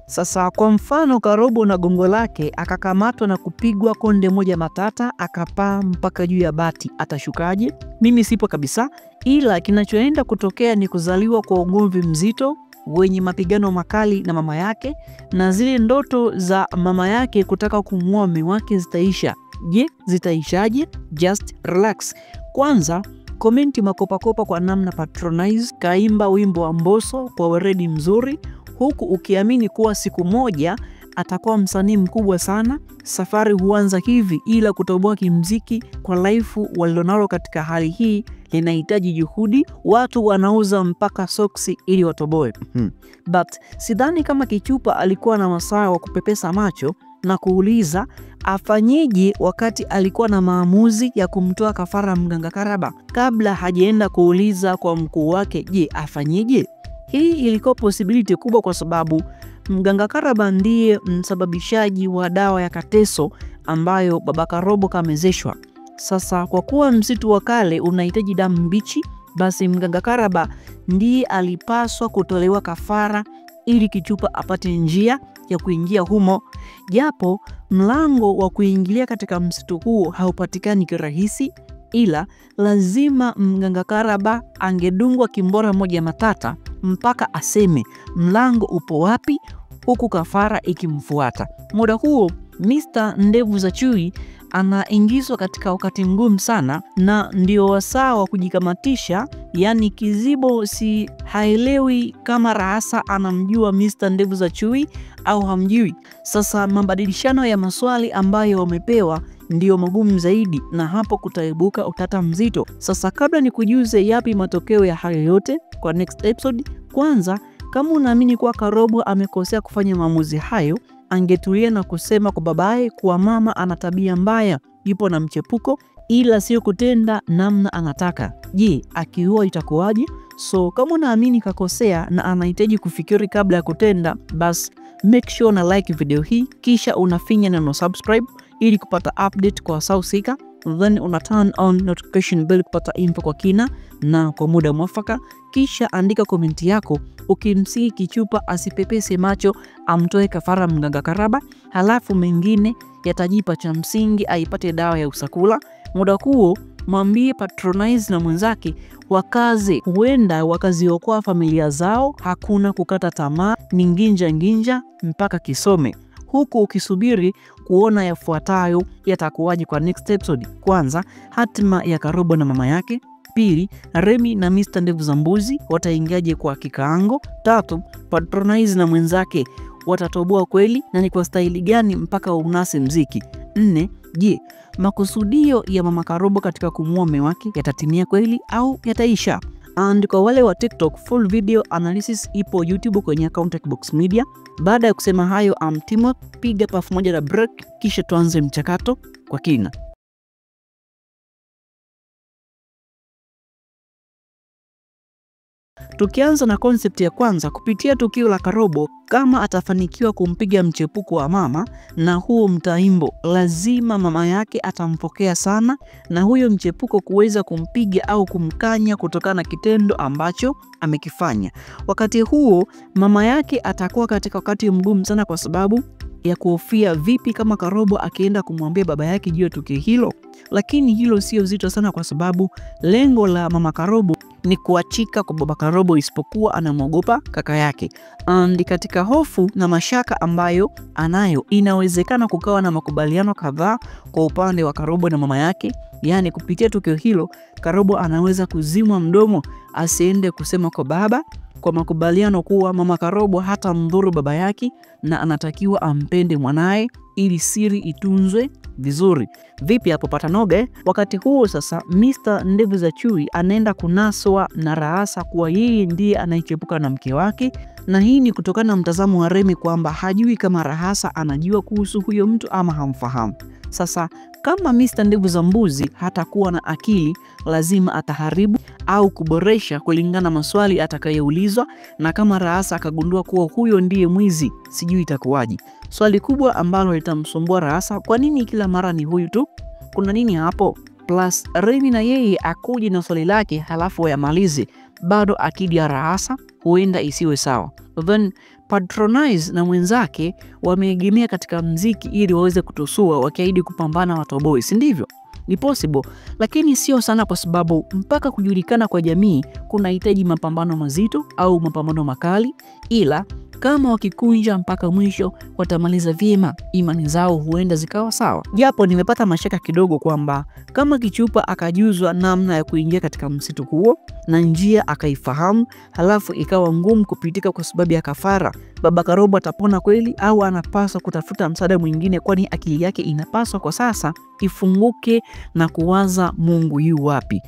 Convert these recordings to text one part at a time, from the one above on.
Sasa kwa mfano, Karobo na gongo lake akakamatwa na kupigwa konde moja matata, akapaa mpaka juu ya bati, atashukaje? Mimi sipo kabisa, ila kinachoenda kutokea ni kuzaliwa kwa ugomvi mzito wenye mapigano makali na mama yake, na zile ndoto za mama yake kutaka kumuoa mume wake zitaisha. Je, zitaishaje? Just relax. Kwanza komenti makopakopa kwa namna Patronize kaimba wimbo wa Mbosso kwa weredi mzuri, huku ukiamini kuwa siku moja atakuwa msanii mkubwa sana. Safari huanza hivi, ila kutoboa kimziki kwa laifu walilonalo katika hali hii linahitaji juhudi. Watu wanauza mpaka soksi ili watoboe. But sidhani kama Kichupa alikuwa na wasaa wa kupepesa macho na kuuliza afanyeje wakati alikuwa na maamuzi ya kumtoa kafara mganga Karaba kabla hajaenda kuuliza kwa mkuu wake, je, afanyeje? Hii ilikuwa possibility kubwa kwa sababu mganga Karaba ndiye msababishaji wa dawa ya kateso ambayo baba Karobo kamezeshwa. Sasa kwa kuwa msitu wa kale unahitaji damu mbichi, basi mganga Karaba ndiye alipaswa kutolewa kafara ili Kichupa apate njia ya kuingia humo, japo mlango wa kuingilia katika msitu huo haupatikani kirahisi, ila lazima mganga Karaba angedungwa kimbora moja matata mpaka aseme mlango upo wapi, huku kafara ikimfuata. Muda huo Mr. Ndevu za Chui anaingizwa katika wakati mgumu sana, na ndio wasaa wa kujikamatisha. Yani Kizibo si haelewi kama Rahasa anamjua Mr. Ndevu za Chui au hamjui. Sasa mabadilishano ya maswali ambayo wamepewa ndiyo magumu zaidi, na hapo kutaibuka utata mzito. Sasa kabla nikujuze yapi matokeo ya hayo yote kwa next episode, kwanza kama unaamini kuwa Karobo amekosea kufanya maamuzi hayo, angetulia na kusema kwa babaye kuwa mama ana tabia mbaya, yupo na mchepuko, ila sio kutenda namna anataka. Je, akiua itakuwaje? So kama unaamini kakosea na anahitaji kufikiri kabla ya kutenda, bas make sure na like video hii, kisha unafinya neno subscribe ili kupata update kwa wasahusika, then una turn on notification bell kupata info kwa kina na kwa muda mwafaka. Kisha andika komenti yako ukimsihi Kichupa asipepese macho, amtoe kafara mganga Karaba, halafu mengine yatajipa, cha msingi aipate dawa ya usakula. Muda huo mwambie Patronize na mwenzake wakaze, huenda wakaziokoa familia zao. Hakuna kukata tamaa, ni nginja nginja mpaka kisome, huku ukisubiri kuona yafuatayo yatakuwaje kwa next episode. Kwanza, hatima ya Karobo na mama yake. Pili, Remi na Mr. Ndevu za Mbuzi wataingiaje kwa kikaango. Tatu, Patronize na mwenzake watatoboa kweli na ni kwa staili gani mpaka unase mziki. Nne, je, makusudio ya mama Karobo katika kumuoa mume wake yatatimia kweli au yataisha? And kwa wale wa TikTok, full video analysis ipo YouTube kwenye account ya Kibox Media. Baada ya kusema hayo, amtimo piga pafu moja la break, kisha tuanze mchakato kwa kina. Tukianza na concept ya kwanza, kupitia tukio la Karobo, kama atafanikiwa kumpiga mchepuko wa mama na huo mtaimbo, lazima mama yake atampokea sana, na huyo mchepuko kuweza kumpiga au kumkanya kutokana na kitendo ambacho amekifanya. Wakati huo mama yake atakuwa katika wakati mgumu sana, kwa sababu ya kuhofia vipi kama Karobo akienda kumwambia baba yake juu ya tukio hilo. Lakini hilo sio zito sana, kwa sababu lengo la mama Karobo ni kuachika kwa baba Karobo, isipokuwa anamwogopa kaka yake. And katika hofu na mashaka ambayo anayo, inawezekana kukawa na makubaliano kadhaa kwa upande wa Karobo na mama yake. Yani kupitia tukio hilo, Karobo anaweza kuzimwa mdomo asiende kusema kwa baba, kwa makubaliano kuwa mama Karobo hata mdhuru baba yake na anatakiwa ampende mwanaye ili siri itunzwe vizuri. Vipi hapo patanoge? Wakati huo sasa, Mr. Ndevu za Chui anaenda kunaswa na Rahasa kuwa yeye ndiye anayechepuka na mke wake, na hii ni kutokana na mtazamo wa Remi kwamba hajui kama Rahasa anajua kuhusu huyo mtu ama hamfahamu. Sasa kama Mr. Ndevu za Mbuzi hatakuwa na akili, lazima ataharibu au kuboresha kulingana na maswali atakayoulizwa, na kama Rahasa akagundua kuwa huyo ndiye mwizi, sijui itakuwaje. Swali kubwa ambalo litamsumbua Rahasa, kwa nini kila mara ni huyu tu? Kuna nini hapo? Plus Remi na yeye akuje na swali lake halafu yamalize. Bado akili ya Rahasa huenda isiwe sawa. Then Patronize na mwenzake wameegemea katika mziki ili waweze kutusua, wakiahidi kupambana watoboe, si ndivyo? Ni possible, lakini sio sana, kwa sababu mpaka kujulikana kwa jamii kunahitaji mapambano mazito au mapambano makali, ila kama wakikunja mpaka mwisho watamaliza vyema, imani zao huenda zikawa sawa. Japo nimepata mashaka kidogo kwamba kama Kichupa akajuzwa namna ya kuingia katika msitu huo na njia akaifahamu, halafu ikawa ngumu kupitika kwa sababu ya kafara, Baba Karobo atapona kweli au anapaswa kutafuta msaada mwingine? Kwani akili yake inapaswa kwa sasa ifunguke na kuwaza Mungu yu wapi.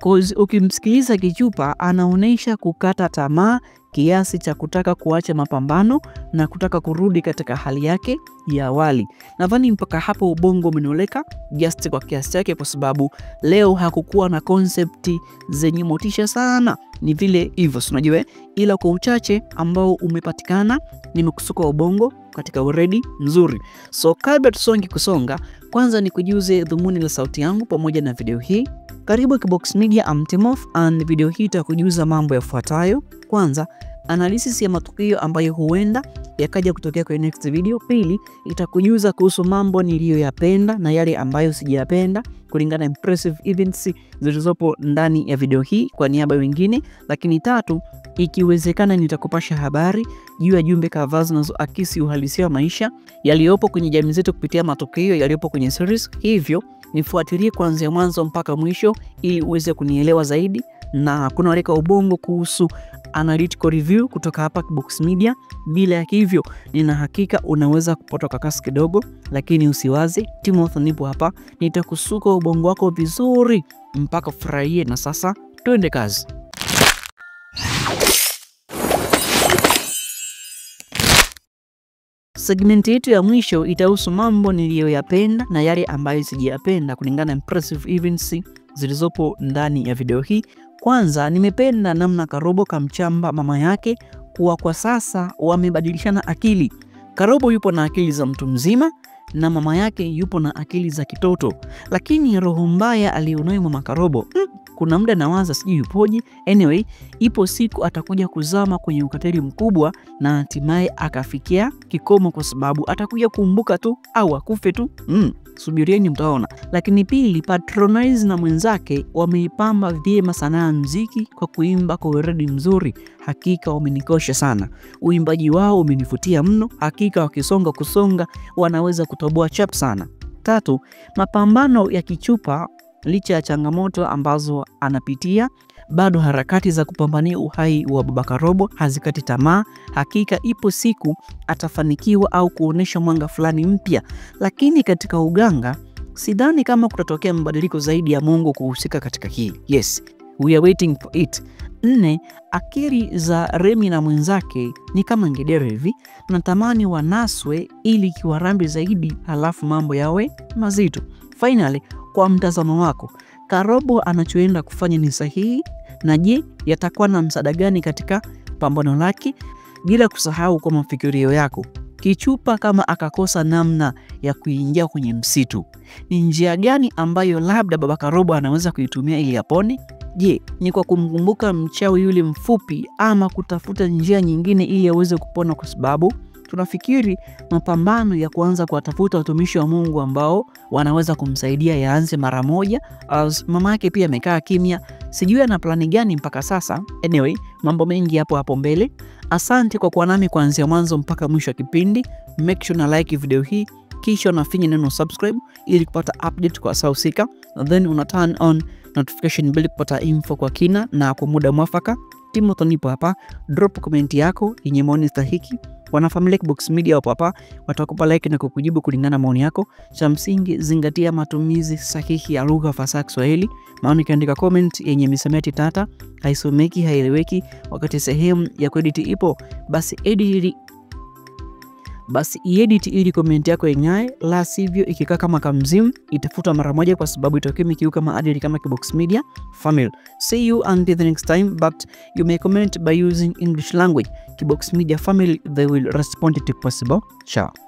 Cause ukimsikiliza Kichupa anaonesha kukata tamaa kiasi cha kutaka kuacha mapambano na kutaka kurudi katika hali yake ya awali. Nadhani mpaka hapo ubongo umenoleka just kwa kiasi chake, kwa sababu leo hakukuwa na concept zenye motisha sana, ni vile hivyo, si unajua, ila kwa uchache ambao umepatikana nimekusuka ubongo katika uredi mzuri. So kabla tusonge kusonga, kwanza nikujuze dhumuni la sauti yangu pamoja na video hii. Karibu Kibox Media, I'm Timoth, and video hii itakujuza mambo yafuatayo. Kwanza, analysis ya matukio ambayo huenda yakaja kutokea kwenye next video. Pili, itakujuza kuhusu mambo niliyoyapenda na yale ambayo sijayapenda kulingana na impressive events zilizopo ndani ya video hii kwa niaba wengine. Lakini tatu, ikiwezekana nitakupasha habari juu ya jumbe kadhaa zinazoakisi uhalisia wa maisha yaliyopo kwenye jamii zetu kupitia matukio yaliyopo kwenye series. Hivyo nifuatilie kuanzia mwanzo mpaka mwisho ili uweze kunielewa zaidi na kunaweka ubongo kuhusu analytical review kutoka hapa Kibox Media. Bila ya hivyo, nina hakika unaweza kupotoka kasi kidogo, lakini usiwaze, Timoth nipo hapa, nitakusuka ubongo wako vizuri mpaka furahie. Na sasa twende kazi. Segment yetu ya mwisho itahusu mambo niliyoyapenda na yale ambayo sijayapenda kulingana na impressive events zilizopo ndani ya video hii. Kwanza, nimependa namna Karobo kamchamba mama yake kuwa kwa sasa wamebadilishana akili. Karobo yupo na akili za mtu mzima na mama yake yupo na akili za kitoto, lakini roho mbaya alionayo mama Karobo, kuna muda nawaza sijui yupoje. Anyway, ipo siku atakuja kuzama kwenye ukatili mkubwa na hatimaye akafikia kikomo, kwa sababu atakuja kumbuka tu au akufe tu. Subirieni mtaona. Lakini pili, Patronize na mwenzake wameipamba vyema sanaa mziki kwa kuimba kwa weredi mzuri. Hakika wamenikosha sana, uimbaji wao umenivutia mno. Hakika wakisonga kusonga wanaweza kutoboa chap sana. Tatu, mapambano ya Kichupa licha ya changamoto ambazo anapitia, bado harakati za kupambania uhai wa Baba Karobo hazikati tamaa. Hakika ipo siku atafanikiwa au kuonesha mwanga fulani mpya, lakini katika uganga sidhani kama kutatokea mabadiliko zaidi ya Mungu kuhusika katika hili. Yes, we are waiting for it. Nne, akili za Remi na mwenzake ni kama ngedere hivi, natamani wanaswe ili kiwarambi zaidi, halafu mambo yawe mazito. Finally, kwa mtazamo wako, Karobo anachoenda kufanya ni sahihi? Na je, yatakuwa na msaada gani katika pambano lake? Bila kusahau kwa mafikirio yako, Kichupa kama akakosa namna ya kuingia kwenye msitu, ni njia gani ambayo labda Baba Karobo anaweza kuitumia ili apone? Je, ni kwa kumkumbuka mchawi yule mfupi ama kutafuta njia nyingine ili aweze kupona? Kwa sababu tunafikiri mapambano ya kuanza kuwatafuta watumishi wa Mungu ambao wanaweza kumsaidia yaanze mara moja. As mama yake pia amekaa kimya, sijui ana plani gani mpaka sasa. Anyway, mambo mengi hapo hapo mbele. Asante kwa kuwa nami kuanzia mwanzo mpaka mwisho wa kipindi. Make sure na like video hii, kisha unafinya neno subscribe ili kupata update kwa saa husika, then una turn on notification bell kupata info kwa kina na kwa muda mwafaka. Timoth nipo hapa, drop comment yako yenye maoni stahiki. Wanafamilia Kibox Media wapo hapa, watakupa like na kukujibu kulingana na maoni yako. Cha msingi, zingatia matumizi sahihi ya lugha fasaha Kiswahili, maana ukiandika comment yenye misamiati tata, haisomeki, haieleweki, wakati sehemu ya kuedit ipo, basi edit ili comment yako ing'ae, la sivyo ikikaa kama kamzimu itafuta mara moja, kwa sababu itakuwa imekiuka maadili kama Kibox Media family. See you until the next time, but you may comment by using English language. Kibox Media family, they will respond if possible. Ciao.